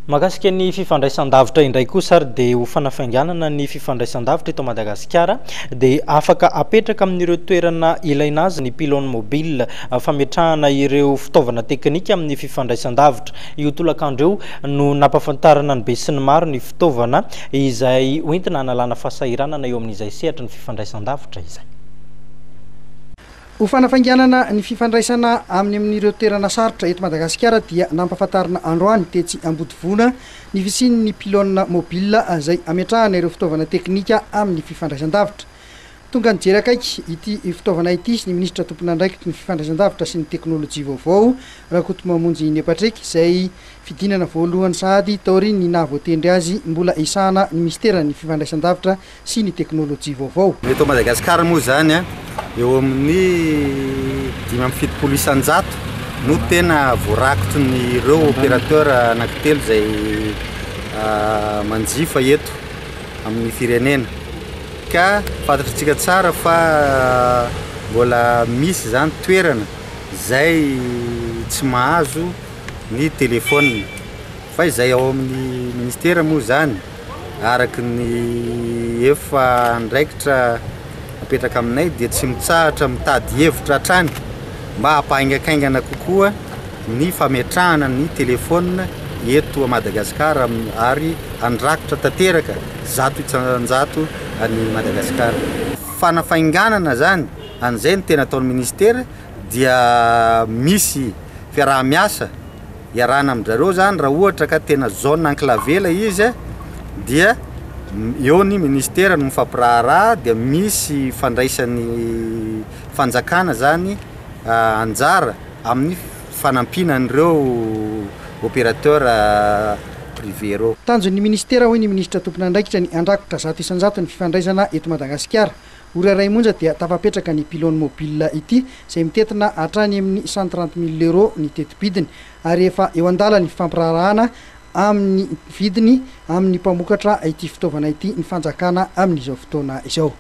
Mahakasika ny fifandraisan-davitra indray kosa ary dia ho fanafainganana ny fifandraisan-davitra eto Madagasikara dia afaka apetraka amin'ireo toerana ilaina azy ny pylône mobile fametrahana ireo fitaovana teknika amin'ny fifandraisan-davitra. Io tolakandro io no nampahafantarana ny besinimaro ny fitaovana izay hoentina hanalana fahasahiranana eo amin'izay sehatry ny fifandraisan-davitra izay. Ho fanafainganana ny fifandraisana amin'ny amin'ireo toerana sarotra eto Madagasikara dia nampahafantarina androany tetsy Ambodivona ny fisian'ny pylône mobile izay hametrahana ireo fitaovana teknika amin'ny fifandraisan-davitra. Tonga nijery akaiky ity fitaovana ity ny minisitra tompon'andraikitry ny fifandraisan-davitra sy ny teknolojia vaovao, Rakotomamonjy Ine Patrick, izay fidinana voalohany sahady taorian'ny nahavoatendry azy mbola hisahana ny minisiteran'ny fifandraisan-davitra sy ny teknolojia vaovao. Eto Madagasikara moa izany eo amin'ny 75% no tena voarakitry ny ireo opérateur anankitelo izay manjifa eto amin'ny firenena ka fantatritsika tsara fa mbola misy izany toerana izay tsy mahazo ny téléphone fa izay ao amin'ny ministera moa izany Araka ny efa andraikitra apetraka aminay dia tsy mitsahatra mitady hevitra hatrany mba hampahaingankaingana kokoa ny fametrahana ny telefaonina eto Madagasikara ary handrakotra tanteraka 100% an'i Madagasikara. Fanafainganana izany an'izay no tena ataon'ny ministera dia misy fiaraha-miasa iarahana amin-dRareo zany raha ohatra ka tena zone enclavée ilay izy dia eo ny ministera no mifampiraharaha dia misy fandraisan'ny fanjakana zany anjara amin'ny fanampiana an'ireo opérateur privé ireo. Tanjon'ny ministera hoy ny minisitra tompon'andraikitra ny handrakotra 100% ny fifandraisana eto Madagasikara. Ora iray monja dia tafapetraka ny pylône mobile ity izay mitentina hatrany amin'ny 130 mille euros ny teti-bidiny ary efa eo an-dalan'ny fifampiraharahana amin'ny vidiny amin'ny mpamokatra ity fitaovana ity ny fanjakana amin'izao fotoana izao.